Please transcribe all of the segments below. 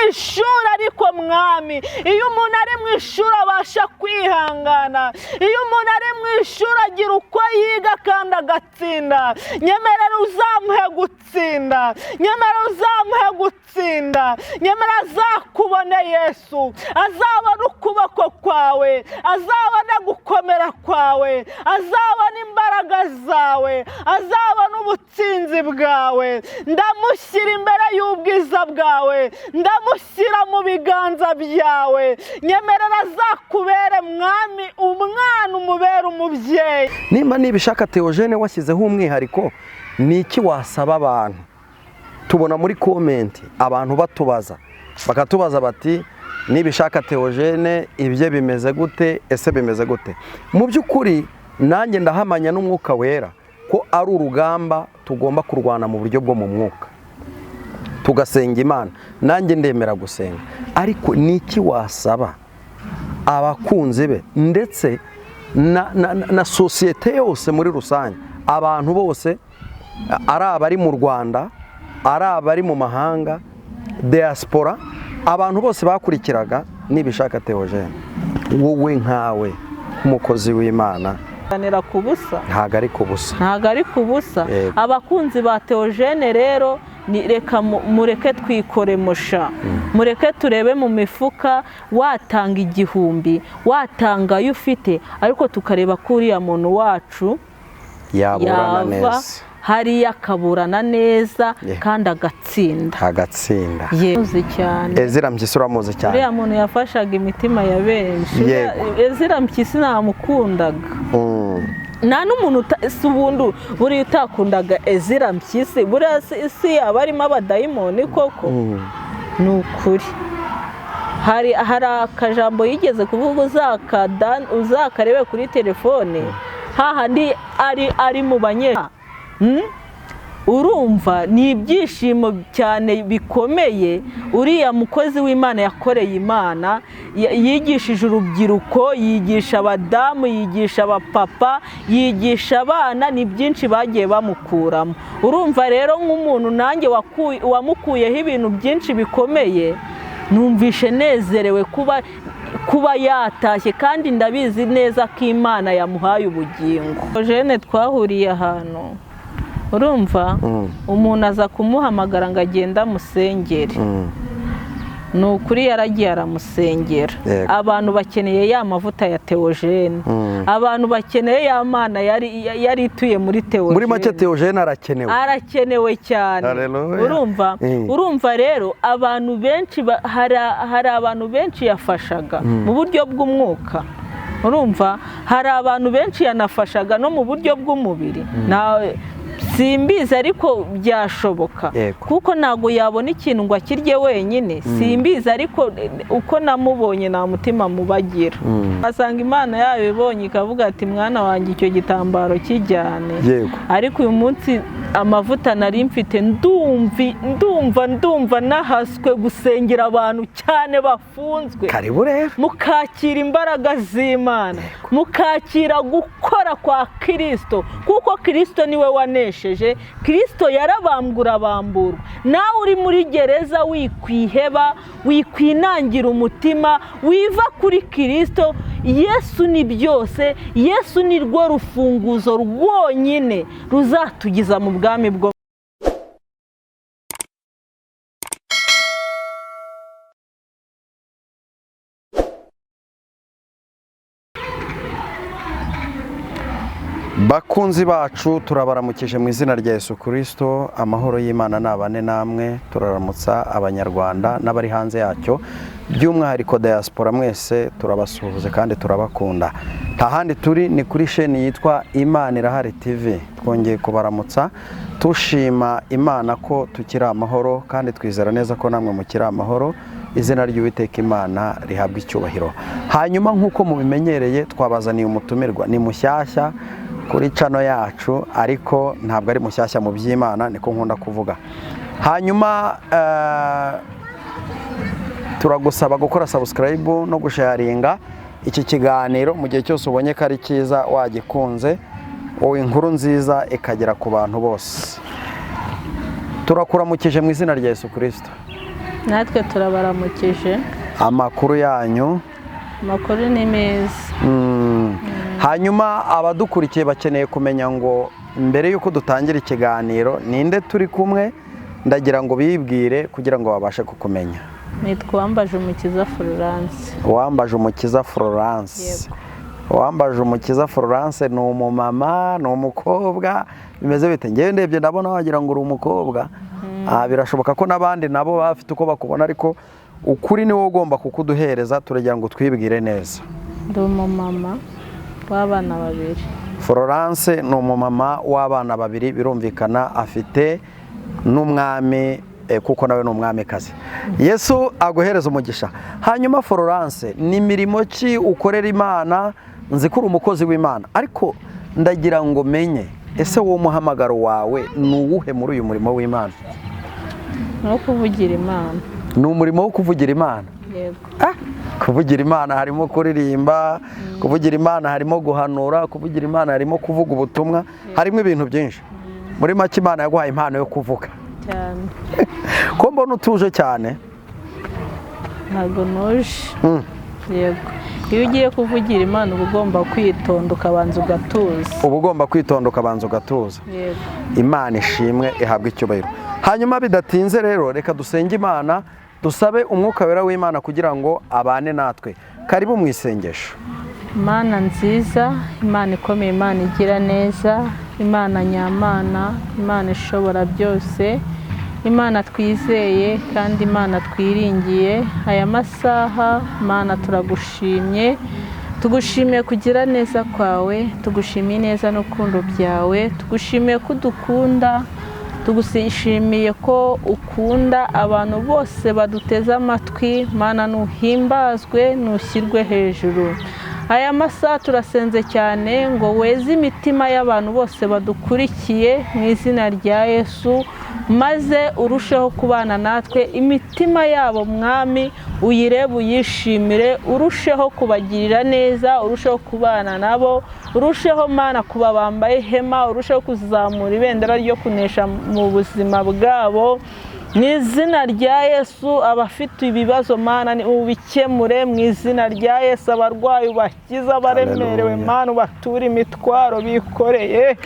Ishuri ariko mwami, iyo umuntu ari mu ishuri abasha kwihangana, iyo umuntu ari mu ishuri agira uko yiga kandi agatsinda. Nyemerera uzamuhe gutsinda, nyemerera uzamuhe gutsinda, nyemerera azakubone Yesu, azabone ukuboko kwawe, azabone gukomera kwawe, azabone imbaraga zawe, azabone ubutsinzi bwawe. Ndamushyira imbere y'ubwiza bwawe, ndamushyira mu biganza byawe. Nyemerera azakubere mwami, umwana umubere umubyeyi. Nimba Nibishaka Theogene washyizeho umwihariko, ni iki wasaba abantu? Tubona muri comment abantu batubaza, bakatubaza bati: "Nibishaka Theogene ibye bimeze gute? Ese bimeze gute?" Mu by'ukuri nanjye ndahamanya n'Umwuka Wera ko ari urugamba tugomba kurwana mu buryo bwo mu mwuka, tugasenga Imana. Nanjye ndemera gusenga, ariko ni iki wasaba abakunzi be ndetse na sosiyete yose muri rusange, abantu bose, ari abari mu Rwanda, ari abari mu mahanga, diaspora, abantu bose bakurikiraga Nibishaka Theogene? Wowe nkawe nk'umukozi w'Imana. Ganira ku busa. Ntabwo ari ku busa. Ntabwo ari ku busa. Yego. Abakunzi ba Theogene rero, ni reka mureke twikore musha, mureke turebe mu mifuka. Watanga 1000, watanga ayo ufite, ariko tukareba ko uriya muntu wacu yaburana yava neza hariya akaburana neza kandi agatsinda. Agatsinda. Yewe cyane. Ezira Mpyisi uramuzi cyane. Uriya muntu yafashaga imitima ya benshi. Yego. Ezira Mpyisi namukundaga. Nta n'umuntu si ubundi buriya utakundaga Ezira Mpyisi, buriya si yaba arimo abadayimoni koko. Ni ukuri, hari akajambo yigeze kuvuga, uzakarebe kuri telefone hahandi ari mu banyeshuri. Urumva ni ibyishimo cyane bikomeye. Uriya mukozi w'Imana yakoreye Imana, yigishije urubyiruko, yigisha abadamu, yigisha abapapa, yigisha abana, ni byinshi bagiye bamukuramo. Urumva rero nk'umuntu nanjye wamukuyeho ibintu byinshi bikomeye, numvishe nezerewe kuba yatashye, kandi ndabizi neza ko Imana yamuhaye ubugingo. Jene twahuriye ahantu, urumva, umuntu aza kumuhamagara ngo agende amusengere. Ni ukuri yaragiye aramusengera. Abantu bakeneye ya mavuta ya Theogene, abantu bakeneye ya Mana yari ituye muri Theogene. Muri make Theogene arakenewe. Arakenewe cyane. Haleluya. Urumva, urumva rero abantu benshi hari abantu benshi yafashaga mu buryo bw'umwuka. Urumva hari abantu benshi yanafashaga no mu buryo bw'umubiri. Simbizi ariko byashoboka, kuko ntabwo yabona ikintu ngo akirye wenyine. Simbizi, ariko uko namubonye nta mutima mubagira. Asanga Imana yabibonye ikavuga ati: "Mwana wanjye, icyo gitambaro kijyane." Ariko uyu munsi amavuta nari mfite, ndumva nahaswe gusengera abantu cyane bafunzwe. Karibu rero. Mukakira imbaraga z'Imana, mukakira gukora kwa Kirisito, kuko Kirisito niwe wanesheje. Kirisito yarabambwe, urabamburwa. Nawe uri muri gereza, wikwiheba, wikwinangira umutima, wiva kuri Kirisito. Yesu ni byose, Yesu ni rwo rufunguzo rwonyine ruzatugeza mu bwami bwo Bakunzi bacu, turabaramukije mu izina rya Yesu Kirisito. Amahoro y'Imana nabane namwe. Turaramutsa Abanyarwanda n'abari hanze yacyo, by'umwihariko diaspora, mwese turabasuhuza kandi turabakunda. Nta handi turi, ni kuri sheni yitwa Imana Irahari TV. Twongeye kubaramutsa tushima Imana ko tukiri amahoro, kandi twizera neza ko namwe mukiri amahoro. Izina ry'Uwiteka Imana rihabwa icyubahiro. Hanyuma nk'uko mubimenyereye, twabazaniye umutumirwa. Ni mushyashya kuri channel yacu, ariko ntabwo ari mushyashya mu by'Imana, niko nkunda kuvuga. Hanyuma turagusaba gukora subscribe no gusharinga iki kiganiro mu gihe cyose ubonye ko ari cyiza, wagikunze, wowe inkuru nziza ikagera ku bantu bose. Turakuramukije mu izina rya Yesu Kirisito. Natwe turabaramukije. Amakuru yanyu? Amakuru ni meza. Hanyuma abadukurikiye bakeneye kumenya ngo mbere y'uko dutangira ikiganiro ninde turi kumwe, ndagira ngo bibwire kugira ngo babashe kukumenya. Nitwa Uwambaje Umukiza Florence. Uwambaje Umukiza Florence. Yego. Uwambaje Umukiza Florence ni umumama, ni umukobwa, bimeze bite? Ngewe ndebye ndabona wagira ngo uri umukobwa. Birashoboka ko n'abandi nabo bafite uko bakubona, ariko ukuri ni wowe ugomba kukuduhereza. Turagira ngo twibwire neza. Ndi umumama w'abana babiri. Florence ni umumama w'abana babiri, birumvikana afite n'umwami, kuko nawe ni umwamikazi. Yesu aguhereza umugisha. Hanyuma Florence, ni mirimo ki ukorera Imana? Nzi ko uri umukozi w'Imana, ariko ndagira ngo menye, ese wowe umuhamagaro wawe ni uwuhe muri uyu murimo w'Imana? Ni uwo kuvugira Imana. Ni umurimo wo kuvugira Imana? Yego. Kuvugira Imana harimo kuririmba, kuvugira Imana harimo guhanura, kuvugira Imana harimo kuvuga ubutumwa, harimo ibintu byinshi. Muri make Imana yaguhaye impano yo kuvuga. Cyane. Ko mbona utuje cyane? Ntabwo ntuje. Yego, iyo ugiye kuvugira Imana uba ugomba kwitonda ukabanza ugatuza. Uba ugomba kwitonda ukabanza ugatuza. Yego. Imana ishimwe, ihabwe icyubahiro. Hanyuma bidatinze rero, reka dusenge Imana, dusabe umwuka wera w'Imana kugira ngo abane natwe. Karibu mu isengesho. Imana nziza, Imana ikomeye, Imana igira neza, Imana nyamana, Imana ishobora byose, Imana twizeye kandi Imana twiringiye, aya masaha Imana turagushimye, tugushimiye kugira neza kwawe, tugushimiye neza n'urukundo byawe, tugushimiye ko udukunda, tugushimiye ko ukunda abantu bose baduteze amatwi. Mana nuhimbazwe, nushyirwe hejuru. Aya masaha turasenze cyane ngo weze imitima y'abantu bose badukurikiye mu izina rya Yesu, maze urusheho kubana natwe. Imitima yabo Mwami uyirebe, uyishimire, urusheho kubagirira neza, urusheho kubana nabo, urusheho Mana kuba bambaye ihema, urusheho kuzamura ibendera ryo kunesha mu buzima bwabo mu izina rya Yesu. Abafite ibibazo Mana ubikemure mu izina rya Yesu, abarwayi ubakize, abaremerewe Mana ubature imitwaro bikoreye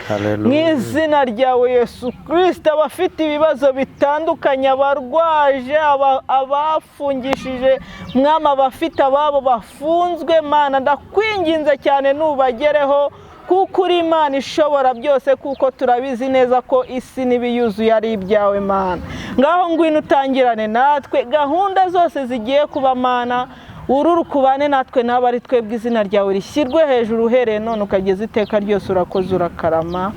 mu izina ryawe Yesu Kirisito. Abafite ibibazo bitandukanye, abarwaje, abafungishije Mwami, abafite ababo bafunzwe Mana ndakwinginze cyane nubagereho, kuko uri Imana ishobora byose, kuko turabizi neza ko isi n'ibiyuzuye ari ibyawe Mana. Ngaho ngwino utangirane natwe gahunda zose zigiye kuba Mana, ururu kubane natwe n'aba ari twebwe, izina ryawe rishyirwe hejuru uhereye none ukageza iteka ryose. Urakoze, urakarama.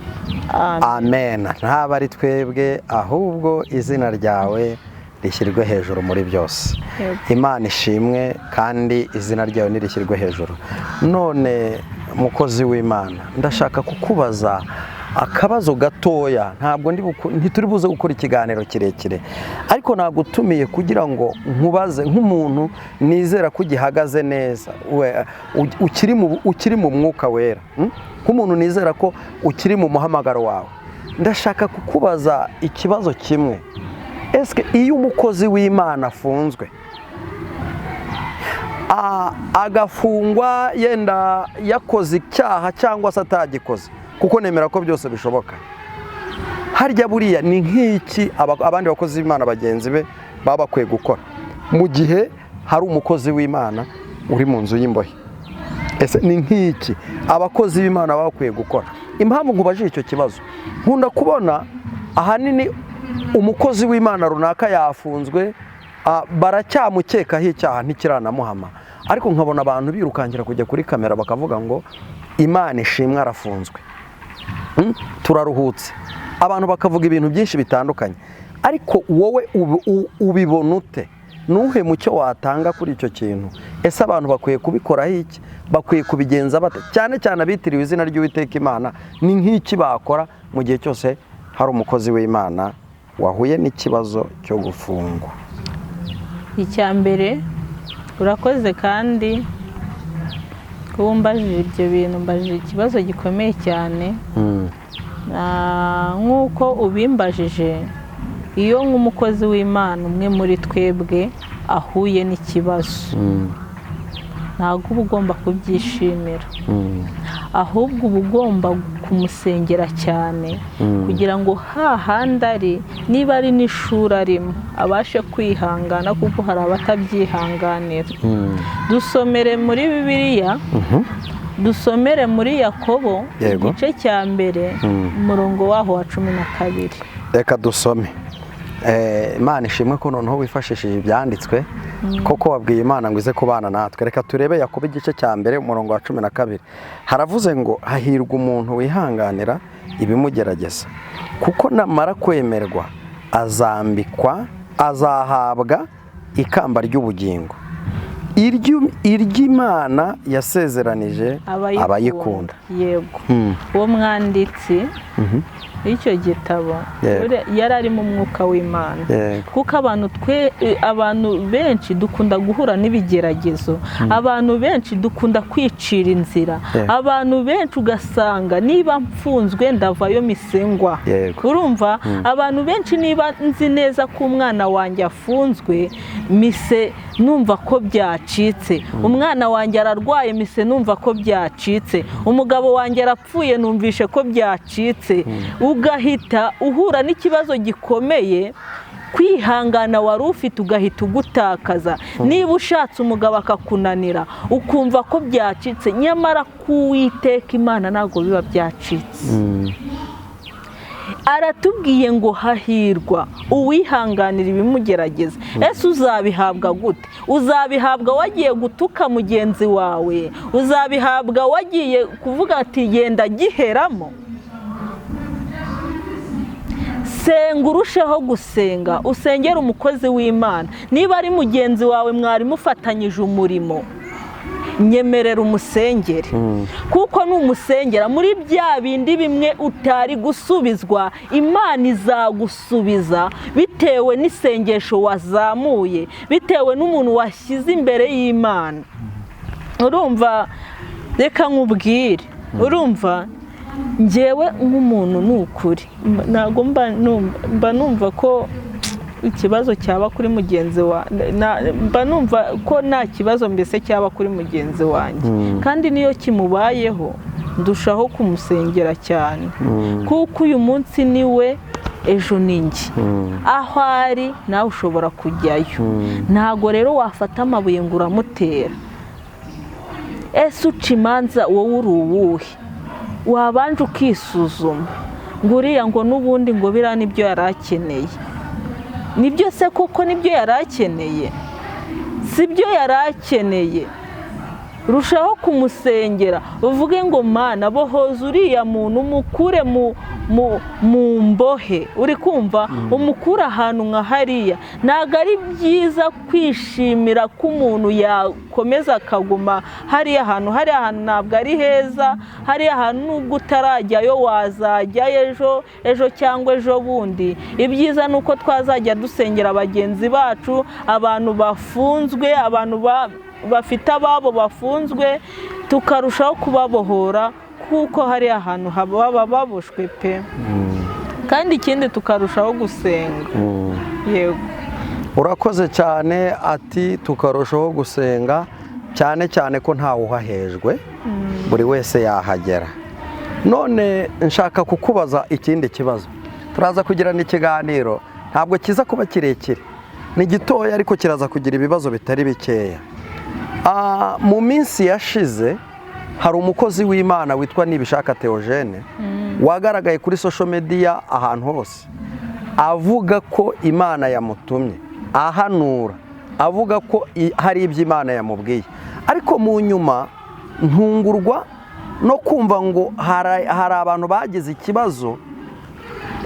Amen. Ntaba ari twebwe ahubwo izina ryawe rishyirwe hejuru muri byose. Imana ishimwe kandi izina ryawe nirishyirwe hejuru. None mukozi w'Imana, ndashaka kukubaza akabazo gatoya, ntabwo ntituri buze gukora ikiganiro kirekire, ariko nagutumiye kugira ngo nkubaze nk'umuntu nizera ko ugihagaze neza, ukiri mu mwuka wera, nk'umuntu nizera ko ukiri mu muhamagaro wawe. Ndashaka kukubaza ikibazo kimwe. Ese iyo umukozi w'Imana afunzwe, agafungwa yenda yakoze icyaha cyangwa se atagikoze, kuko nemera ko byose bishoboka, harya buriya ni nk'iki abandi bakozi b'Imana bagenzi be baba bakwiye gukora mu gihe hari umukozi w'Imana uri mu nzu y'imbohe? Ese ni nk'iki abakozi b'Imana baba bakwiye gukora? Impamvu nkubajije icyo kibazo, nkunda kubona ahanini umukozi w'Imana runaka yafunzwe, baracyamukekaho icyaha ntikiranamuhama, ariko nkabona abantu birukankira kujya kuri kamera bakavuga ngo Imana ishimwe arafunzwe, turaruhutse. Abantu bakavuga ibintu byinshi bitandukanye, ariko wowe ubibona ute? Nuhe mucyo watanga kuri icyo kintu? Ese abantu bakwiye kubikoraho iki? Bakwiye kubigenza bate? Cyane cyane abitiriwe izina ry'Uwiteka Imana, ni nk'iki bakora mu gihe cyose hari umukozi w'Imana wahuye n'ikibazo cyo gufungwa? Icya mbere, urakoze kandi kuba umbajije ibyo bintu, mbajije ikibazo gikomeye cyane. Nk'uko ubimbajije, Iyo nk'umukozi w'Imana umwe muri twebwe ahuye n'ikibazo, ntabwo uba ugomba kubyishimira, ahubwo uba ugomba kumusengera cyane kugira ngo hahandi ari, niba ari n'ishuri arimo, abashe kwihangana, kuko hari abatabyihanganira. Dusomere muri Bibiliya, dusomere muri Yakobo igice cya 1, umurongo waho wa 12. Reka dusome. Imana ishimwe ko noneho wifashishije ibyanditswe, koko wabwiye Imana ngo ize kubana natwe. Reka turebe Yakobo igice cya 1 umurongo wa 12. Haravuze ngo hahirwa umuntu wihanganira ibimugerageza, kuko namara kwemerwa azambikwa, azahabwa ikamba ry'ubugingo iry'Imana yasezeranije abayikunda. Yego, uwo mwanditsi icyo gitabo yari ari mu mwuka w'Imana, kuko abantu benshi dukunda guhura n'ibigeragezo, abantu benshi dukunda kwicira inzira, abantu benshi ugasanga niba mfunzwe ndavayo misengwa. Urumva abantu benshi, niba nzi neza ko umwana wanjye afunzwe, mise numva ko byacitse, umwana wanjye ararwaye, mise numva ko byacitse, umugabo wanjye arapfuye, numvishe ko byacitse. Ugahita uhura n'ikibazo gikomeye, kwihangana wari ufite ugahita ugutakaza. Niba ushatse umugabo akakunanira, ukumva ko byacitse, nyamara kuwiteka Imana ntabwo biba byacitse. Aratubwiye ngo hahirwa uwihanganira ibimugerageza. Ese uzabihabwa gute? Uzabihabwa wagiye gutuka mugenzi wawe? Uzabihabwa wagiye kuvuga ati genda giheramo? Senga, urusheho gusenga, usengere umukozi w'Imana. Niba ari mugenzi wawe mwari mufatanyije umurimo, nyemerera umusengere, kuko numusengera muri bya bindi bimwe utari gusubizwa, Imana izagusubiza bitewe n'isengesho wazamuye, bitewe n'umuntu washyize imbere y'Imana. Urumva, reka nkubwire, urumva njyewe nk'umuntu ni ukuri ntabwo mba numva ko ikibazo cyaba kuri mugenzi wanjye, mba numva ko nta kibazo mbese cyaba kuri mugenzi wanjye, kandi niyo kimubayeho ndushaho kumusengera cyane, kuko uyu munsi ni we, ejo ni njye. Aho ari nawe ushobora kujyayo. Ntabwo rero wafata amabuye ngo uramutera. Ese uca imanza wowe uri uwuhe? Wabanje ukisuzuma ngo uriya ngo n'ubundi ngo biriya nibyo yari akeneye, nibyo se koko nibyo yari akeneye? Si byo yari akeneye. Rushaho kumusengera, uvuge ngo Mana bohoza uriya muntu, umukure mu mbohe, uri kumva, umukure ahantu nka hariya. Ntabwo ari byiza kwishimira ko umuntu yakomeza akaguma hariya hantu. Hariya hantu ntabwo ari heza, hariya hantu nubwo utarajyayo wazajyayo ejo ejo cyangwa ejo bundi. Ibyiza ni uko twazajya dusengera bagenzi bacu, abantu bafunzwe, abantu bafite ababo bafunzwe, tukarushaho kubabohora, kuko hari ahantu baba baboshwe pe. Kandi ikindi tukarushaho gusenga. Yego, urakoze cyane. Ati tukarushaho gusenga cyane cyane ko ntawe uhahejwe, buri wese yahagera. None nshaka kukubaza ikindi kibazo, turaza kugirana ikiganiro, ntabwo kiza kuba kirekire, ni gitoya ariko kiraza kugira ibibazo bitari bikeya. Mu minsi yashize hari umukozi w'Imana witwa Nibishaka Theogene wagaragaye kuri social media ahantu hose avuga ko Imana yamutumye, ahanura avuga ko hari ibyo Imana yamubwiye, ariko mu nyuma ntungurwa no kumva ngo hari abantu bagize ikibazo,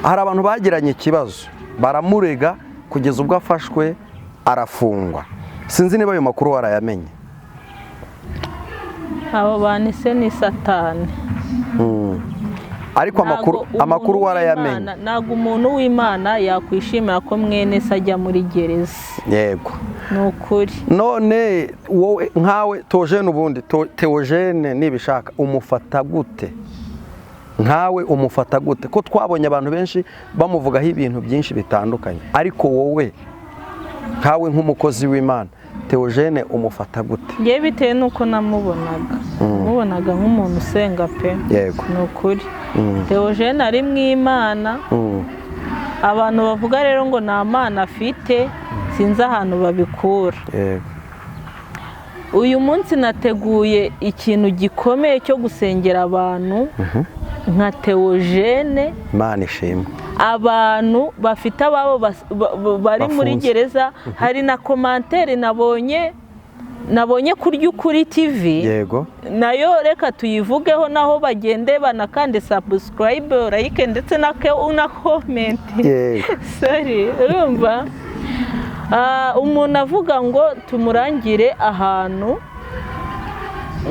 hari abantu bagiranye ikibazo baramurega kugeza ubwo afashwe arafungwa. Sinzi niba ayo makuru warayamenye. Abo bantu se ni Satani. Ariko amakuru warayamenye. Ntabwo umuntu w'Imana yakwishimira ko mwene se ajya muri gereza. Yego, ni ukuri. None wowe nkawe Theogene, ubundi Theogene Nibishaka umufata gute Nkawe umufata gute, ko twabonye abantu benshi bamuvugaho ibintu byinshi bitandukanye, ariko wowe nkawe nk'umukozi w'Imana, Theogene umufata gute? Ngewe bitewe n'uko namubonaga, mubonaga nk'umuntu usenga pe. Ni ukuri, Theogene ari mu Imana. Abantu bavuga rero ngo nta Mana afite, sinzi ahantu babikura. Uyu munsi nateguye ikintu gikomeye cyo gusengera abantu nka Theogene. Imana ishimwe. Abantu bafite ababo bari muri Bafunze. gereza. Hari na commentaire nabonye kuri Ukuri TV, nayo reka tuyivugeho, naho bagende banakande subscribe, like ndetse na comment. Sorry, urumva, umuntu avuga ngo tumurangire ahantu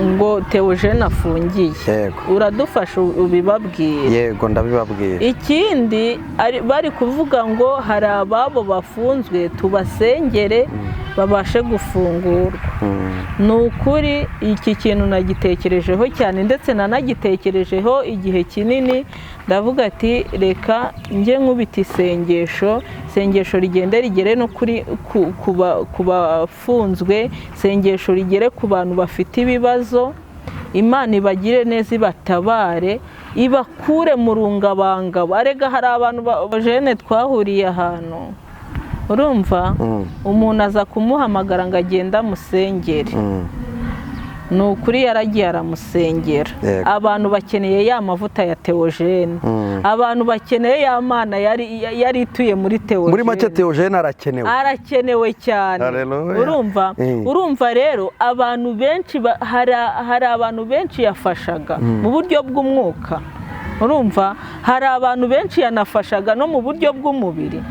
ngo Theogene afungiye. Uradufasha ubibabwire. Yego, ndabibabwira. Ikindi bari kuvuga ngo hari ababo bafunzwe, tubasengere babashe gufungurwa. Ni ukuri iki kintu nagitekerejeho cyane, ndetse nanagitekerejeho igihe kinini. Ndavuga ati reka njye nkubita isengesho, isengesho rigende rigere no kuri ku bafunzwe, isengesho rigere ku bantu bafite ibibazo, Imana ibagire neza, ibatabare, ibakure mu rungabangabo. Arega hari abantu jene twahuriye ahantu, urumva, umuntu aza kumuhamagara ngo agende amusengere. Ni ukuri yaragiye aramusengera. Abantu bakeneye ya mavuta ya Theogene. Abantu bakeneye ya Mana yari ituye muri Theogene. Muri make Theogene arakenewe. Arakenewe cyane. Haleluya. Urumva, urumva rero abantu benshi hari abantu benshi yafashaga mu buryo bw'umwuka. Urumva, hari abantu benshi yanafashaga no mu buryo bw'umubiri.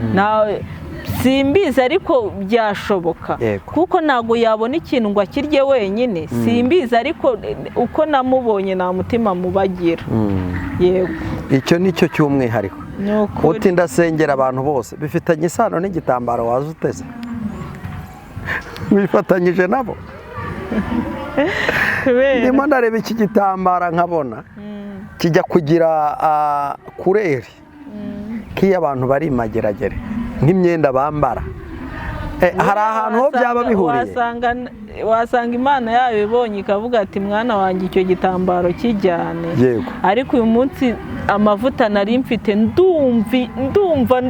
Simbizi ariko byashoboka, kuko ntabwo yabona ikintu ngo akirye wenyine. Simbizi, ariko uko namubonye nta mutima mubagira. Yego. Icyo ni cyo cy'umwihariko. Ni ukuri. Uti ndasengera abantu bose, bifitanye isano n'igitambaro waza uteze, wifatanyije nabo. Kubera Ndimo ndareba iki gitambara nkabona kijya kugira couleur nk'iyo abantu bari i Mageragere, nk'imyenda bambara. Hari ahantu ho byaba bihuriye. Wasanga Imana yabibonye ikavuga ati mwana wanjye, icyo gitambaro kijyane. Ariko uyu munsi amavuta nari mfite, ndumva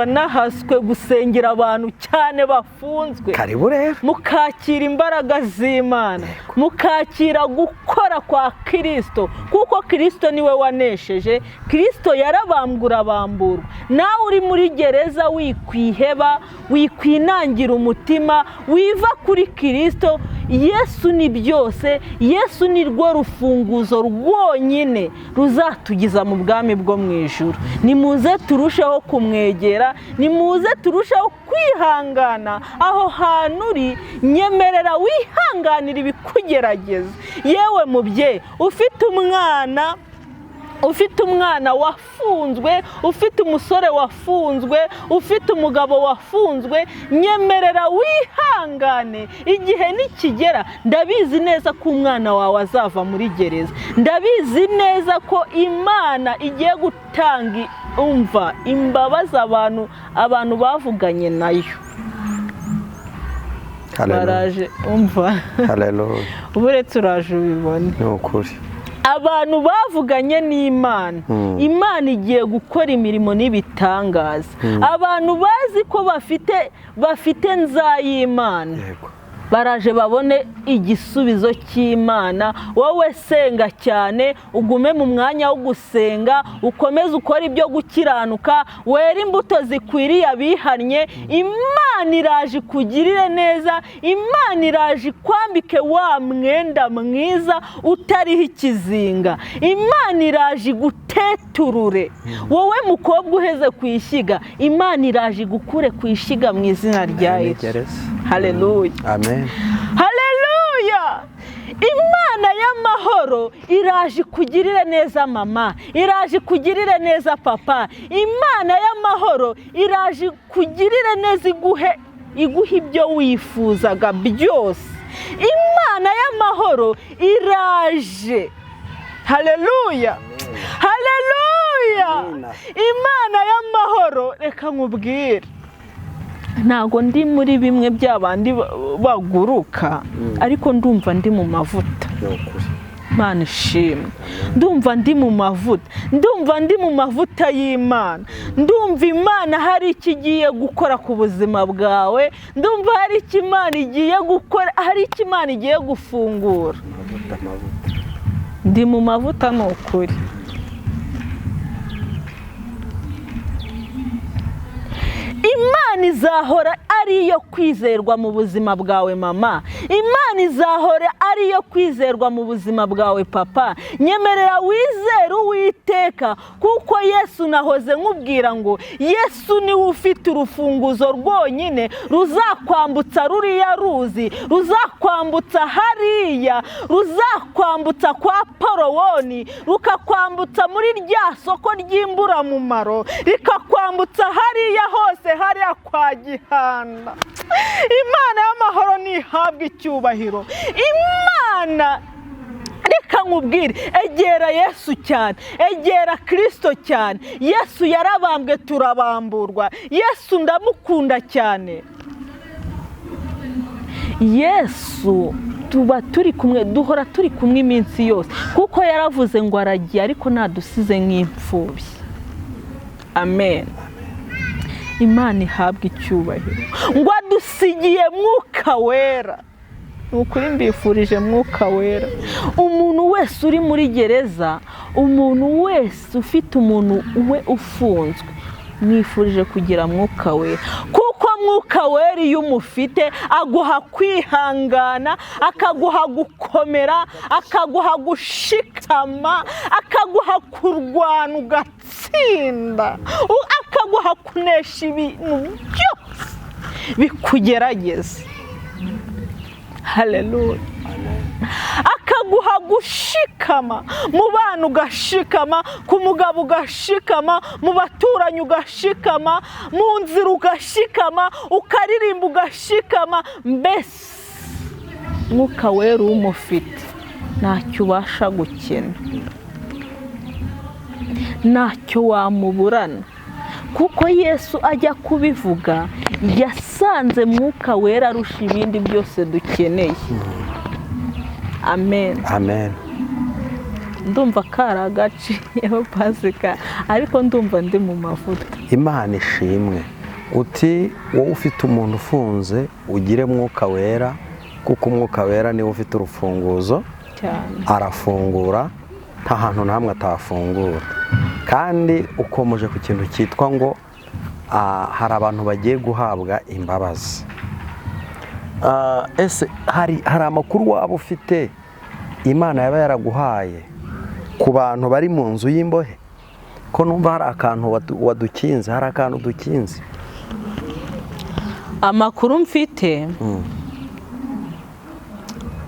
nahaswe gusengera abantu cyane bafunzwe. Karibu rero. Mukakira imbaraga z'Imana, mukakira gukora kwa Kirisito, kuko Kirisito niwe wanesheje. Kirisito yarabambwe, urabamburwa. Nawe uri muri gereza, wikwiheba, wikwinangira umutima, wiva kuri Kirisito. Yesu ni byose. Yesu ni rwo rufunguzo rwonyine ruzatugeza mu bwami bwo mu ijuru. Nimuze turusheho kumwegera, nimuze turusheho kwihangana. Aho hantu uri, nyemerera wihanganira ibikugerageza. Yewe mubyeyi ufite umwana, ufite umwana wafunzwe, ufite umusore wafunzwe, ufite umugabo wafunzwe, nyemerera wihangane. Igihe nikigera, ndabizi neza ko umwana wawe azava muri gereza. Ndabizi neza ko Imana igiye gutanga, umva, imbabazi. Abantu bavuganye nayo Haleluya. baraje, umva. Haleluya. Ubu uretse uraje ubibone. Ni ukuri. Abantu bavuganye n'Imana, Imana igiye gukora imirimo n'ibitangaza. Abantu bazi ko bafite nzay'Imana, baraje babone igisubizo cy'Imana. Wowe senga cyane, ugume mu mwanya wo gusenga, ukomeze ukore ibyo gukiranuka, were imbuto zikwiriye abihannye. Imana iraje ikugirire neza, Imana iraje ikwambike wa mwenda mwiza utariho ikizinga, Imana iraje iguteturure. Wowe mukobwa uheze ku ishyiga, Imana iraje igukure ku ishyiga mu izina rya Yesu. Gereza. Haleluya. Amen. Haleluya! Imana y'amahoro iraje ikugirire neza mama, iraje ikugirire neza papa. Imana y'amahoro iraje ikugirire neza, iguhe ibyo wifuzaga byose. Imana y'amahoro iraje. Haleluya! Haleluya! Amina. Imana y'amahoro, reka nkubwire, ntabwo ndi muri bimwe bya bandi baguruka, ariko ndumva ndi mu mavuta. Ni ukuri. Imana ishimwe, ndumva ndi mu mavuta, ndumva ndi mu mavuta y'Imana, ndumva Imana hari icyo igiye gukora ku buzima bwawe, ndumva hari icyo Imana igiye gukora, hari icyo Imana igiye gufungura. Amavuta, amavuta. Ndi mu mavuta, ni ukuri. Imana izahora ari iyo kwizerwa mu buzima bwawe mama, Imana izahora ari iyo kwizerwa mu buzima bwawe papa. Nyemerera wizere Uwiteka, kuko Yesu nahoze nkubwira ngo Yesu niwe ufite urufunguzo rwonyine ruzakwambutsa ruriya ruzi, ruzakwambutsa hariya, ruzakwambutsa kwa Porowoni, rukakwambutsa muri rya soko ry'imburamumaro, rikakwambutsa hariya hose, hariya kwa Gihana. Imana y'amahoro ntihabwe icyubahiro. Imana, reka nkubwire, egera Yesu cyane, egera Kirisito cyane. Yesu yarabambwe turabamburwa. Yesu ndamukunda cyane. Yesu tuba turi kumwe, duhora turi kumwe iminsi yose, kuko yaravuze ngo aragiye ariko ntadusize nk'imfubyi. Amen. Imana ihabwe icyubahiro, ngo adusigiye Mwuka Wera. Ni ukuri mbifurije Mwuka Wera. Umuntu wese uri muri gereza, umuntu wese ufite umuntu we ufunzwe, mwifurije kugira Mwuka Wera, kuko Mwuka Wera iyo umufite aguha kwihangana, akaguha gukomera, akaguha gushikama, akaguha kurwana ugatsinda, akaguha kunesha ibintu byose bikugerageza. Haleluya. Akaguha gushikama mu bana, ugashikama ku mugabo, ugashikama mu baturanyi, ugashikama mu nzira, ugashikama ukaririmba, ugashikama. Mbese Mwuka Wera umufite ntacyo ubasha gukena, ntacyo wamuburana, kuko Yesu ajya kubivuga yasanze Mwuka Wera arusha ibindi byose dukeneye. Amen. Amen. Ndumva kari agaciyeho Pasika, ariko ndumva ndi mu mavuta. Imana ishimwe. Uti wowe ufite umuntu ufunze ugire Mwuka Wera, kuko Umwuka Wera niwe ufite urufunguzo cyane, arafungura, nta hantu na hamwe atafungura. Kandi ukomeje ku kintu cyitwa ngo hari abantu bagiye guhabwa imbabazi. Ese hari amakuru waba ufite Imana yaba yaraguhaye ku bantu bari mu nzu y'imbohe? Ko numva hari akantu wadukinze, hari akantu dukinze. Amakuru mfite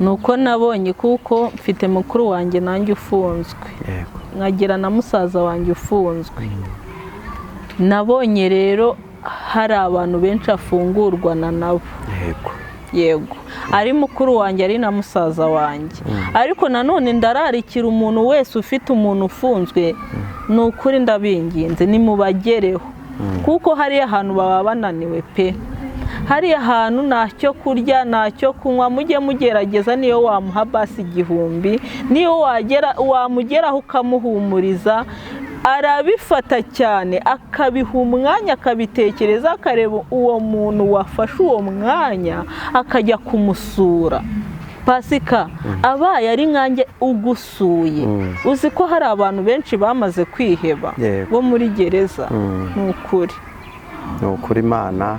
ni uko nabonye, kuko mfite mukuru wanjye nanjye ufunzwe, nkagira na musaza wanjye ufunzwe. Nabonye rero hari abantu benshi afungurwa na nabo. Yego, ari mukuru wanjye, ari na musaza wanjye. Ariko nanone ndararikira umuntu wese ufite umuntu ufunzwe, ni ukuri ndabinginze nimubagereho, kuko hariya ahantu baba bananiwe pe. Hariya ahantu ntacyo kurya, ntacyo kunywa, mujye mugerageza, niyo wamuha basi 1000, niyo wamugeraho ukamuhumuriza, arabifata cyane, akabiha umwanya, akabitekereza, akareba uwo muntu wafashe uwo mwanya akajya kumusura. Pasika abaye ari nkanjye ugusuye, uzi ko hari abantu benshi bamaze kwiheba bo muri gereza. Ni ukuri, ni ukuri, Imana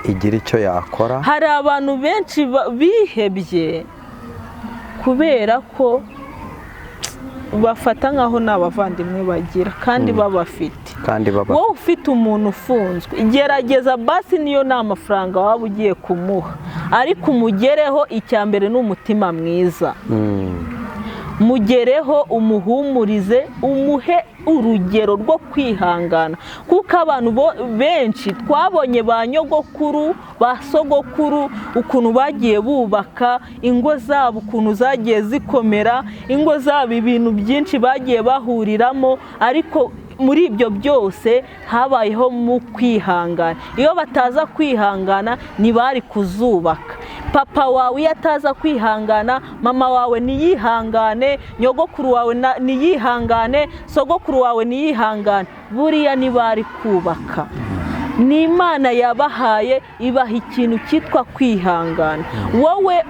igira icyo yakora. Hari abantu benshi bihebye kubera ko bafata nkaho nta bavandimwe bagira, kandi babafite. Wowe ufite umuntu ufunzwe, gerageza basi niyo nta mafaranga waba ugiye kumuha, ariko umugereho. Icya mbere ni umutima mwiza, mugereho, umuhumurize, umuhe urugero rwo kwihangana, kuko abantu benshi twabonye ba nyogokuru, ba sogokuru, ukuntu bagiye bubaka ingo zabo, ukuntu zagiye zikomera ingo zabo, ibintu byinshi bagiye bahuriramo, ariko muri ibyo byose habayeho mu kwihangana. Iyo bataza kwihangana ntibari kuzubaka. Papa wawe iyo ataza kwihangana, mama wawe ntiyihangane, nyogokuru wawe ntiyihangane, sogokuru wawe ntiyihangane, buriya ntibari kubaka. Ni Imana yabahaye, ibaha ikintu cyitwa kwihangana.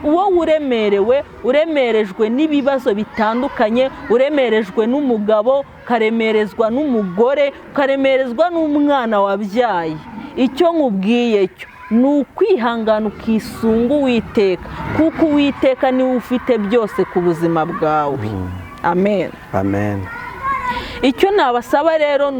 Wowe uremerewe, uremerejwe n'ibibazo bitandukanye, uremerejwe n'umugabo, ukaremerezwa n'umugore, ukaremerezwa n'umwana wabyaye, icyo nkubwiye cyo ni ukwihangana ukisunga Uwiteka, kuko Uwiteka niwe ufite byose ku buzima bwawe. Amen. Amen. Icyo nabasaba rero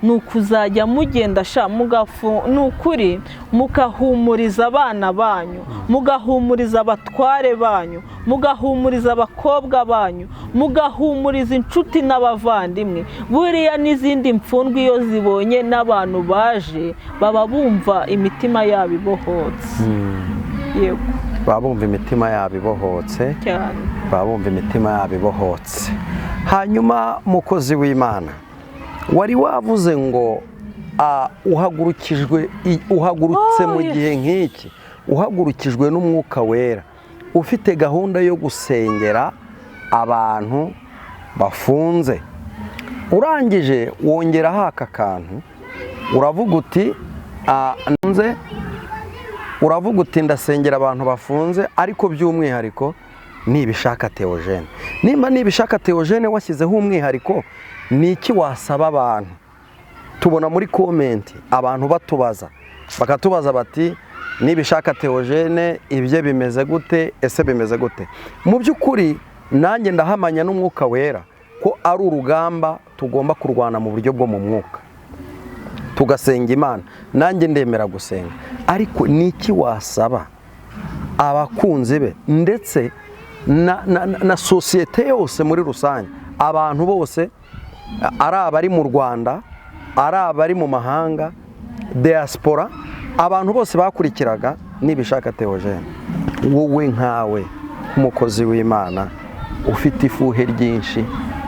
ni ukuzajya mugenda sha mugafu, ni ukuri mugahumuriza abana banyu, mugahumuriza abatware banyu, mugahumuriza abakobwa banyu, mugahumuriza inshuti n'abavandimwe. Buriya n'izindi mfungwa iyo zibonye n'abantu baje, baba bumva imitima yabo ibohotse. Yego. Baba bumva imitima yabo ibohotse. Cyane. Baba bumva imitima yabo ibohotse. Hanyuma mukozi w'Imana, wari wavuze ngo uhagurutse mu gihe nk'iki, uhagurukijwe n'Umwuka Wera, ufite gahunda yo gusengera abantu bafunze, urangije wongeraho aka kantu, uravuga uti nze, uravuga uti ndasengera abantu bafunze, ariko by'umwihariko Nibishaka Theogene. Nimba Nibishaka Theogene washyizeho umwihariko, ni iki wasaba abantu? Tubona muri comment abantu batubaza, bakatubaza bati Nibishaka Theogene ibye bimeze gute, ese bimeze gute? Mu by'ukuri nanjye ndahamanya n'Umwuka Wera ko ari urugamba tugomba kurwana mu buryo bwo mu mwuka, tugasenga Imana. Nanjye ndemera gusenga, ariko ni iki wasaba abakunzi be ndetse na sosiyete yose muri rusange, abantu bose, ari abari mu Rwanda, ari abari mu mahanga, diaspora, abantu bose bakurikiraga Nibishaka Theogene, wowe nkawe nk'umukozi w'Imana ufite ifuhe ryinshi,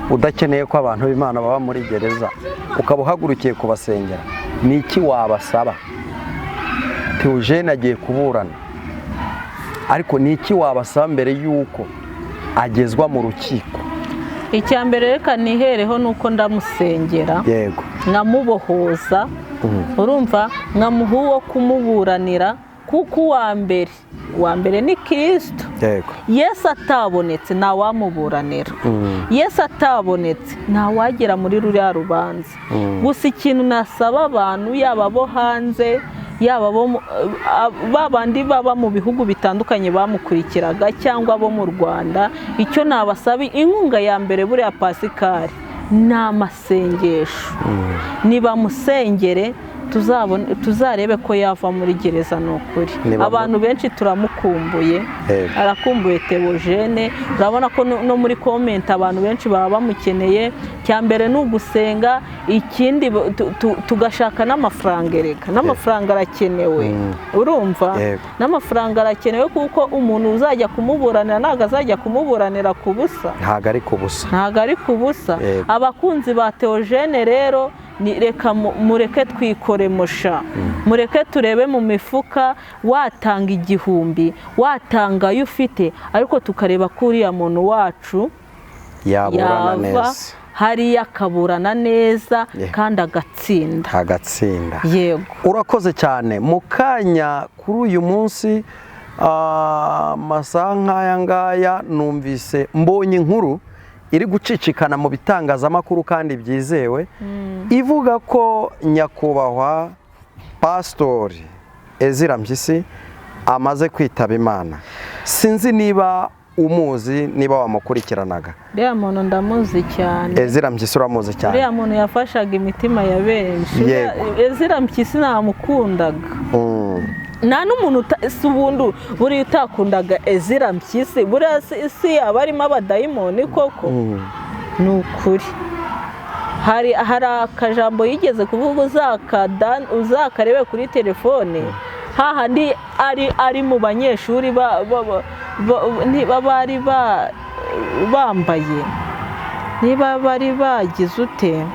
udakeneye ko abantu b'Imana baba muri gereza, ukaba uhagurukiye kubasengera, ni iki wabasaba? Theogene agiye kuburana, ariko ni iki wabasaba mbere y'uko agezwa mu rukiko? Icya mbere reka nihereho ni uko ndamusengera, nkamubohoza, urumva, nkamuha uwo kumuburanira, kuko uwa mbere ni Kirisito. Yesu atabonetse ntawamuburanira, Yesu atabonetse ntawagera muri ruriya rubanza. Gusa ikintu nasaba abantu, yaba abo hanze, yaba ba bandi baba mu bihugu bitandukanye bamukurikiraga, cyangwa abo mu Rwanda, icyo nabasaba, inkunga ya mbere buriya Pasikari ni amasengesho. Nibamusengere, tuzarebe ko yava muri gereza. Ni ukuri, abantu benshi turamukumbuye, arakumbuye Theogene. Urabona ko no muri comment abantu benshi baba bamukeneye. Cya mbere ni ugusenga, ikindi tugashaka n'amafaranga. Erega n'amafaranga arakenewe, urumva, n'amafaranga arakenewe, kuko umuntu uzajya kumuburanira ntabwo azajya kumuburanira ku busa. Ntabwo ari ku busa. Ntabwo ari ku busa. Abakunzi ba Theogene rero, reka mureke twikore musha, mureke turebe mu mifuka, watanga 1000, watanga ayo ufite, ariko tukareba ko uriya muntu wacu yaburana yava neza, hariya akaburana neza kandi agatsinda. Agatsinda. Yego. Urakoze cyane. Mu kanya kuri uyu munsi, amasaha nk'aya ngaya, numvise mbonye inkuru iri gucicikana mu bitangazamakuru kandi byizewe, ivuga ko nyakubahwa Pasitori Ezira Mpyisi amaze kwitaba Imana. Sinzi niba umuzi, niba wamukurikiranaga. Uriya muntu ndamuzi cyane. Ezira Mpyisi uramuzi cyane. Uriya muntu yafashaga imitima ya benshi. Ezira Mpyisi namukundaga. Nta n'umuntu si ubundi buriya utakundaga Ezira Mpyisi, buriya si yaba arimo abadayimoni koko. Ni ukuri. Hari akajambo yigeze kuvuga, uzakarebe kuri telefone, hahandi ari mu banyeshuri niba bari bambaye, niba bari bagize ute,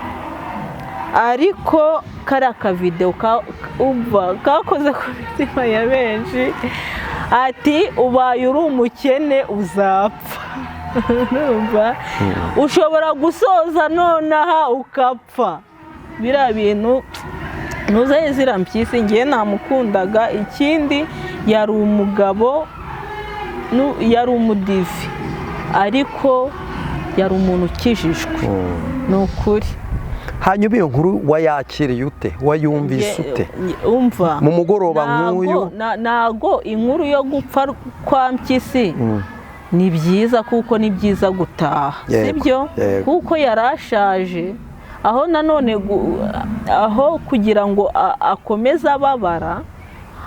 ariko kariya kavidewo umva kakoze ku mitima ya benshi, ati ubaye uri umukene uzapfa. Urumva ushobora gusoza nonaha ukapfa. Biriya bintu ntuze Ezira Mpyisi, ngewe namukundaga. Ikindi yari umugabo, yari umudive, ariko yari umuntu ukijijwe, ni ukuri. Hanyuma iyo nkuru wayakiriye ute? Wayumvise ute? Umva, mu mugoroba nk'uyu. Ntago inkuru yo gupfa kwa Mpyisi ni byiza, kuko ni byiza gutaha, sibyo? Kuko yari ashaje, aho nanone aho kugira ngo akomeze ababara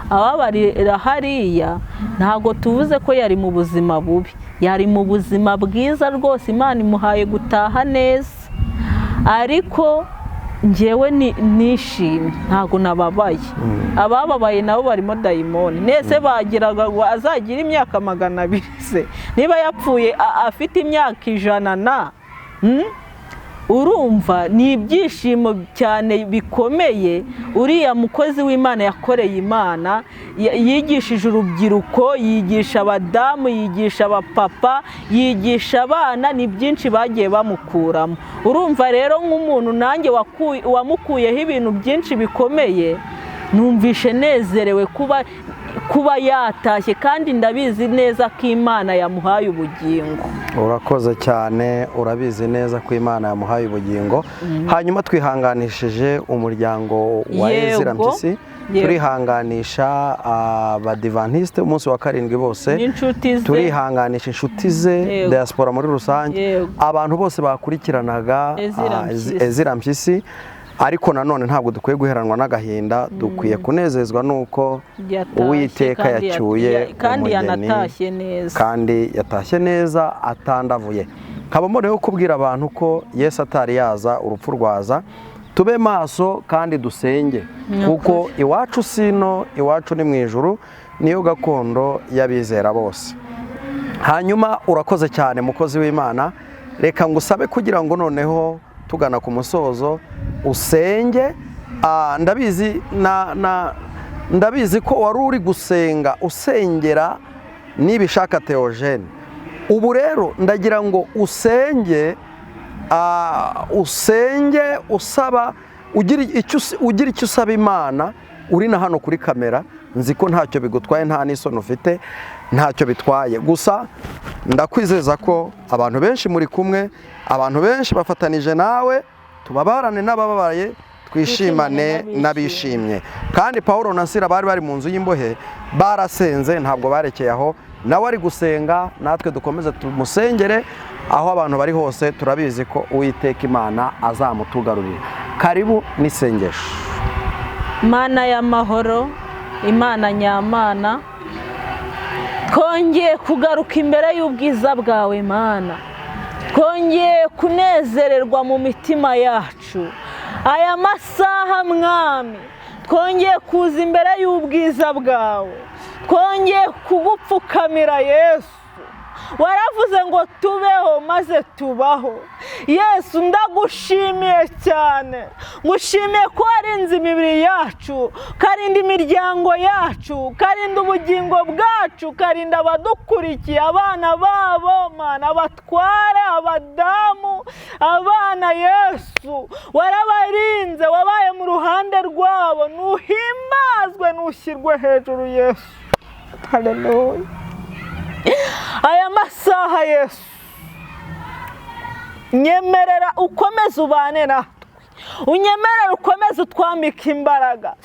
ababarira hariya, ntabwo tuvuze ko yari mu buzima bubi, yari mu buzima bwiza rwose. Imana imuhaye gutaha neza, ariko ngewe nishimye, ntabwo nababaye. Abababaye nabo barimo dayimoni. Nese bagiraga ngo azagire imyaka 200 se, niba yapfuye afite imyaka 100 na? Urumva ni ibyishimo cyane bikomeye. Uriya mukozi w'Imana yakoreye Imana, yigishije urubyiruko, yigisha abadamu, yigisha abapapa, yigisha abana, ni byinshi bagiye bamukuramo. Urumva rero nk'umuntu nanjye wamukuyeho ibintu byinshi bikomeye, numvishe nezerewe kuba yatashye, kandi ndabizi neza ko Imana yamuhaye ubugingo. Urakoze cyane. Urabizi neza ko Imana yamuhaye ubugingo. Hanyuma twihanganishije umuryango wa Ezira Mpyisi, turihanganisha abadivantisite umunsi wa karindwi bose, n'inshuti ze, turihanganisha inshuti ze, diaspora muri rusange, abantu bose bakurikiranaga Ezira Mpyisi. Ariko nanone ntabwo dukwiye guheranwa n'agahinda, dukwiye kunezezwa nuko Uwiteka yacyuye umugeni kandi yatashye neza atandavuye. Nkaba rero kubwira abantu ko Yesu atari yaza urupfu rwaza, tube maso kandi dusenge, kuko iwacu sino, iwacu ni mu ijuru, niyo gakondo y'abizera bose. Hanyuma urakoze cyane mukozi w'Imana, reka ngusabe kugira ngo noneho tugana ku musozo usenge. Ndabizi ndabizi ko wari uri gusenga usengera Nibishaka Theogene. Ubu rero ndagira ngo usenge, usenge usaba, ugira icyo usaba Imana. Uri na hano kuri kamera, nzi ko ntacyo bigutwaye, nta n'isoni ufite, ntacyo bitwaye. Gusa ndakwizeza ko abantu benshi muri kumwe, abantu benshi bafatanije nawe, tubabarane n'abababaye, twishimane n'abishimye. Kandi Paul na Sila bari bari mu nzu y'imbohe barasenze, ntabwo barekeye aho, nawe ari gusenga, natwe dukomeze tumusengere aho abantu bari hose. Turabizi ko Uwiteka Imana azamutugarurira. Karibu n'isengesho. Mana y'amahoro, Imana nyamana, twongeye kugaruka imbere y'ubwiza bwawe Mana, twongeye kunezererwa mu mitima yacu aya masaha Mwami, twongeye kuza imbere y'ubwiza bwawe, twongeye kugupfukamira Yesu. Waravuze ngo tubeho maze tubaho. Yesu ndagushimiye cyane, ngushimiye ko warinze imibiri yacu, karinda imiryango yacu, karinda ubugingo bwacu, karinda abadukurikiye, abana babo Mana, abatware, abadamu, abana. Yesu warabarinze, wabaye mu ruhande rwabo, nuhimbazwe, nushyirwe hejuru Yesu. Haleluya. Aya masaha Yesu nyemerera ukomeze ubane natwe, Unyemerere ukomeze utwambike imbaraga.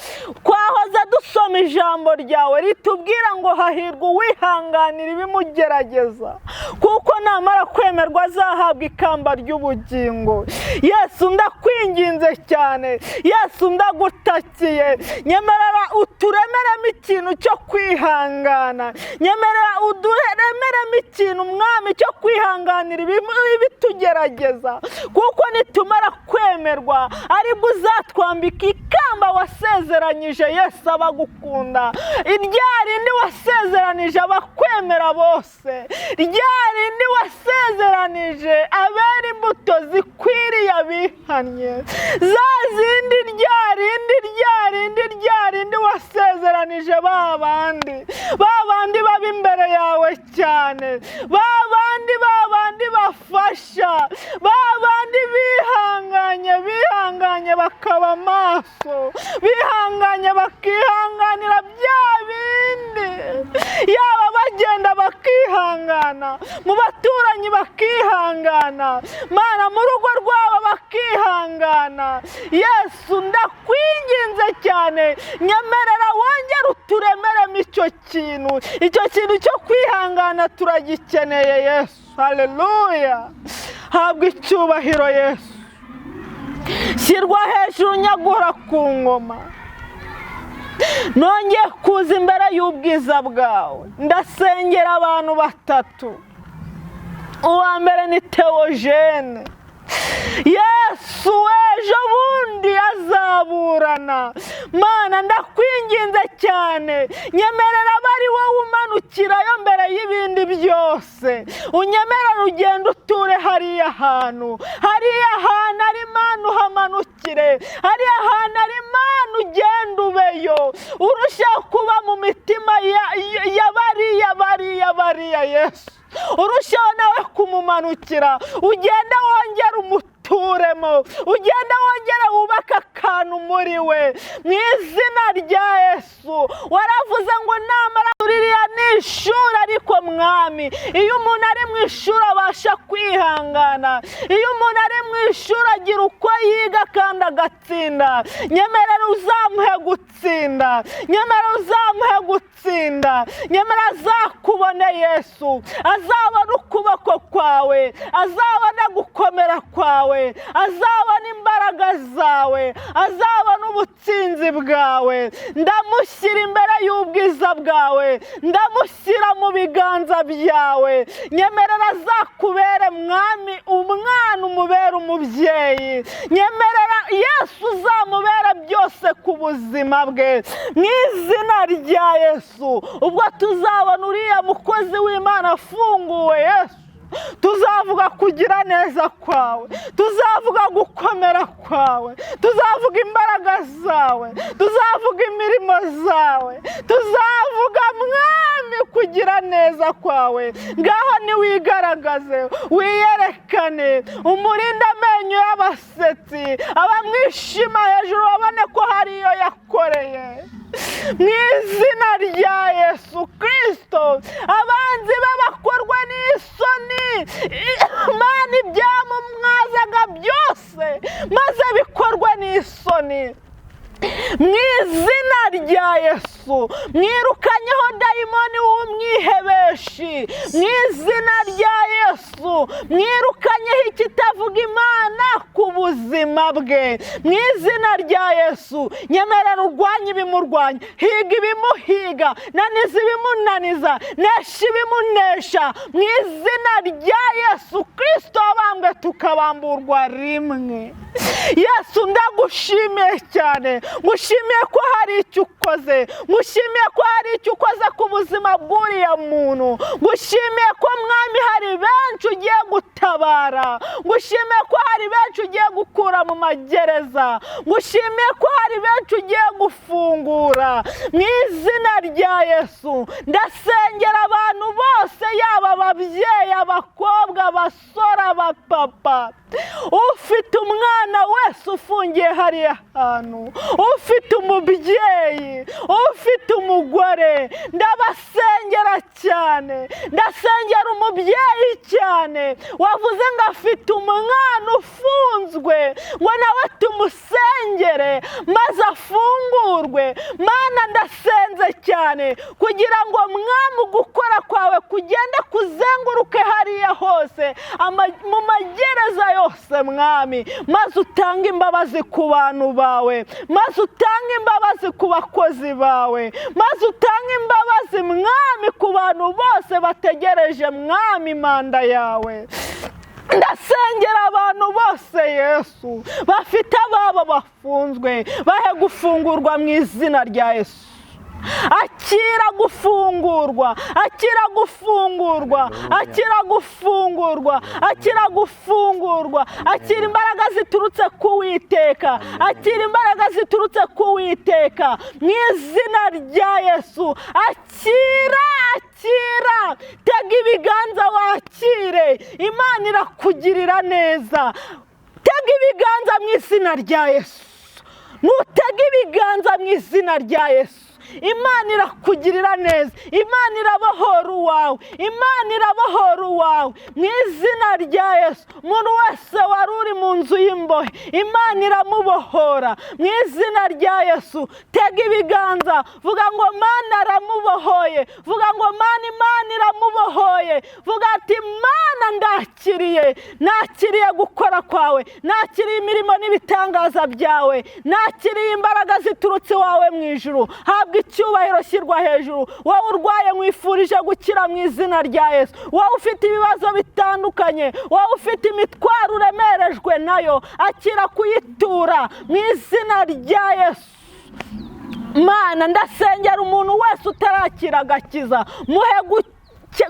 Twahoze dusoma ijambo ryawe ritubwira ngo hahirwa uwihanganira ibimugerageza, kuko namara kwemerwa azahabwa ikamba ry'ubugingo. Yesu ndakwinginze cyane, Yesu ndagutakiye, nyemerera uturemeremo ikintu cyo kwihangana, nyemerera uduremeremo ikintu Mwami cyo kwihanganira ibitugerageza, kuko nitumara kwemerwa aribwo uzatwambika ikamba wasezeranyije. Yesu abagukunda, irya rindi wasezeranije abakwemera bose, rya rindi wasezeranije abera imbuto zikwiriye abihannye, za zindi rya rindi rya rindi rya rindi wasezeranije ba bandi baba imbere yawe cyane, ba bandi bafasha, ba bandi bihanganye bakaba maso, bihanganye bakihanganira bya bindi, yaba bagenda bakihangana, mu baturanyi bakihangana, Mana mu rugo rwabo bakihangana. Yesu ndakwinginze cyane, nyemerera wongere uturemeremo icyo kintu cyo kwihangana turagikeneye. Yesu, haleluya, habwa icyubahiro Yesu, shyirwa hejuru nyagura ku ngoma. Nongeye kuza imbere y'ubwiza bwawe, ndasengera abantu batatu. Uwa mbere ni Theogene. Yesu ejo bundi azaburana. Mana ndakwinginze cyane, nyemerera abari wowe umanukirayo mbere y'ibindi byose, unyemerera ugenda uture hariya hantu, hariya hantu ari Mana uhamanukire, hariya hantu ari Mana ugenda ubeyo, urushaho kuba mu mitima ya bariya Yesu, urushaho nawe kumumanukira, ugenda wongera umuturemo, ugenda wongera wubaka akantu muri we, mu izina rya Yesu. Waravuze ngo namara ririya ni ishuri, ariko Mwami iyo umuntu ari mu ishuri abasha kwihangana, iyo umuntu ari mu ishuri agira uko yiga kandi agatsinda. Nyemerera uzamuhe gutsinda, nyemerera uzamuhe gutsinda, nyemerera azakubone Yesu, azabona ukuboko kwawe, azabona gukomera kwawe, azabona imbaraga zawe, azabona ubutsinzi bwawe. Ndamushyira imbere y'ubwiza bwawe, ndamushyira mu biganza byawe, nyemerera azakubere Mwami umwana, umubere umubyeyi, nyemerera Yesu uzamubera byose ku buzima bwe, mu izina rya Yesu. Ubwo tuzabona uriya mukozi w'Imana afunguwe, Yesu tuzavuga kugira neza kwawe, tuzavuga gukomera kwawe, tuzavuga imbaraga zawe, tuzavuga imirimo zawe, tuzavuga Mwami kugira neza kwawe. Ngaho niwigaragaze, wiyerekane, umurinde amenyo y'abasetsi, abamwishima hejuru babone ko hariyo yakoreye, mu izina rya Yesu Kristo. Abanzi be bakorwa n'isoni, Mana ibyamumwazaga byose maze bikorwa n'isoni, mu izina rya Yesu. Mwirukanyeho dayimoni w'umwihebeshi, mu izina rya Yesu. Mwirukanyeho ikitavuga Imana ku buzima bwe, mu izina rya Yesu. Nyemerera urwanye ibimurwanya, higa ibimuhiga, naniza ibimunaniza, nesha ibimunesha, mu izina rya Yesu Kristo. Wabambwe tukabamburwa rimwe. Yesu ndagushimiye cyane, ngushimiye ko hari icyo ukoze, ngushimiye ko hari icyo ukoze ku buzima bw'uriya muntu, ngushimiye ko Mwami hari benshi ugiye gutabara, ngushimiye ko hari benshi ugiye gukura mu magereza, ngushimiye ko hari benshi ugiye gufungura, mu izina rya Yesu. Ndasengera abantu bose, yaba Ababyeyi, abakobwa, abasore, abapapa, ufite umwana wese ufungiye hariya hantu, ufite umubyeyi, ufite umugore, ndabasengera cyane. Ndasengera umubyeyi cyane wavuze ngo afite umwana ufunzwe, ngo nawe tumusengere maze afungurwe. Mana, ndasenze cyane kugira ngo mwami gukora kwawe kugende kuzenguruke hariya hose mu magereza yose mwami, maze utange imbabazi ku bantu bawe, maze utange imbabazi ku bakozi bawe, maze utange imbabazi mwami ku bantu bose bategereje mwami manda yawe. Ndasengera abantu bose Yesu bafite ababo bafunzwe, bahe gufungurwa mu izina rya Yesu. Akira gufungurwa, akira gufungurwa, akira gufungurwa, akira gufungurwa, akira imbaraga ziturutse ku Uwiteka, akira imbaraga ziturutse ku Uwiteka mu izina rya Yesu. Akira, akira, tega ibiganza wakire, Imana irakugirira neza. Tega ibiganza mu izina rya Yesu, nutega ibiganza mu izina rya Yesu, Imana irakugirira neza, Imana irabohora uwawe, Imana irabohora uwawe mu izina rya Yesu. Umuntu wese wari uri mu nzu y'imbohe, Imana iramubohora mu izina rya Yesu. Tega ibiganza, vuga ngo Mana aramubohoye, vuga ngo Mana Imana iramubohoye, vuga ati Mana ndakiriye, nakiriye gukora kwawe, nakiriye imirimo n'ibitangaza byawe, nakiriye imbaraga ziturutse iwawe mu ijuru. Habwa icyubahiro, shyirwa hejuru. Wowe urwaye nkwifurije gukira mu izina rya Yesu. Wowe ufite ibibazo bitandukanye, wowe ufite imitwaro uremerejwe nayo, akira kuyitura mu izina rya Yesu. Mana, ndasengera umuntu wese utarakira agakiza, muhe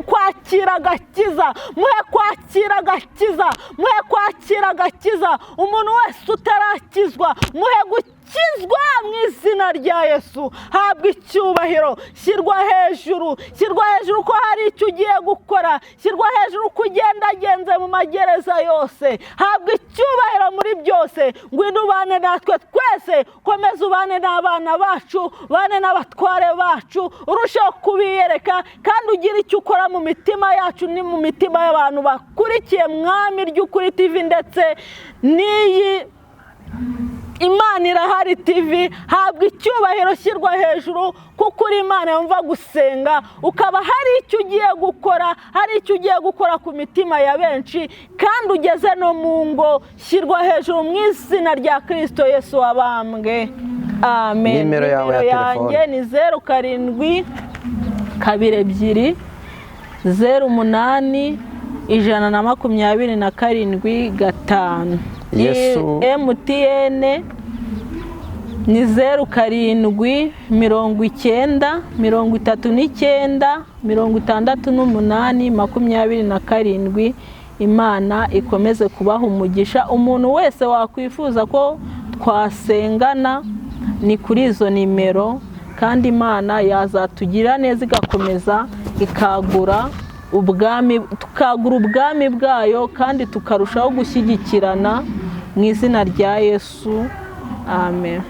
kwakira agakiza, muhe kwakira agakiza, muhe kwakira agakiza. Umuntu wese utarakizwa, muhe gukizwa mu izina rya Yesu. Habwa icyubahiro, shyirwa hejuru, shyirwa hejuru ko hari icyo ugiye gukora, shyirwa hejuru ko ugendagenze mu magereza yose. Habwa icyubahiro muri byose. Ngwino ubane natwe twese, komeza ubane n'abana bacu, ubane n'abatware bacu, urusheho kubiyereka kandi ugire icyo ukora mu mitima yacu ni mu mitima y'abantu bakurikiye Mwami ry'Ukuri TV ndetse n'iyi Imana Irahari TV. Habwa icyubahiro, shyirwa hejuru, kuko uri Imana yumva gusenga, ukaba hari icyo ugiye gukora, hari icyo ugiye gukora ku mitima ya benshi kandi ugeze no mu ngo. Shyirwa hejuru mu izina rya Kristo Yesu wabambwe, amen. Nimero yawe ya telefone yanjye ni 0 7 2 2 0 8 127 5. Yesu. MTN ni 0 7 90 39 68 27. Imana ikomeze kubaha umugisha. Umuntu wese wakwifuza ko twasengana ni kuri izo nimero, kandi Imana yazatugira neza igakomeza ikagura ubwami, tukagura ubwami bwayo kandi tukarushaho gushyigikirana mu izina rya Yesu, amen.